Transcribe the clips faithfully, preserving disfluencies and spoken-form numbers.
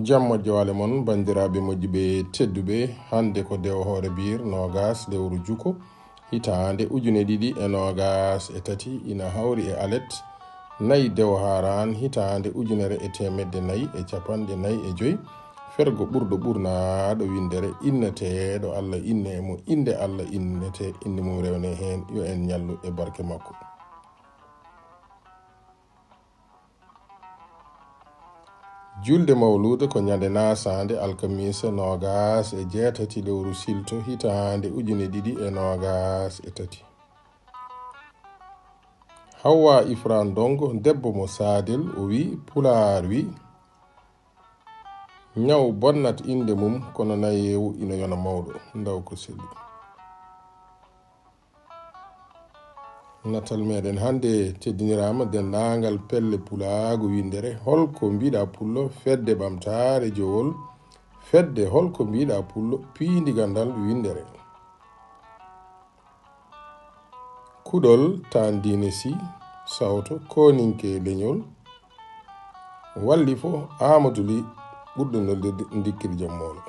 Jam moƴƴo wale mon, banndiraaɓe moƴƴuɓe tedduɓe. Hannde ko dewo hoore biir noogaas lewru juko, hitaande ujune ɗiɗi e noogaas e tati, ina hawri e alet nayi dewo haaraan, hitaande ujunere e teemedde nayi e capanɗe nayi e joy. Fergo ɓurɗo ɓurnaaɗo winndere, inneteeɗo Alla inne e mo, innde Alla innete, innde mum rewne heen, yo en ñallu e barke makko. Julde Mawluuda ko ñande naasaande alkamiisa noogaas e jeetati lewru silto hitaande ujune ɗiɗi e noogaas e tati. Hawwa Ifra Ndongo, debbo mo Saadel, o wi, Pulaar wi, ñaw bonnat innde mum, kono nayeewu ina yona mawɗo, ndaw ko seli. Natal meɗen hannde teddiniraama denndaangal pelle pulaagu winndere. Holko mbiɗa pullo fedde ɓamtaare jowol? Fedde holko mbiɗa pullo piindi gandal winndere? Kuɗol tan diine si sawto koninke leñol. Walli fo Amadou Ly ɓurɗo nelde ndikkiri jam mawɗo.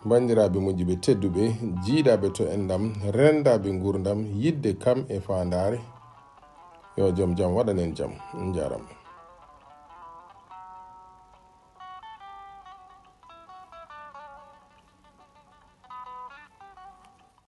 Banndiraaɓe moƴƴuɓe tedduɓe, jiidaɓe to enɗam, rendaɓe nguurndam, yidde kam e faandaare. Yo jom jam waɗan en jam. On njaaraama.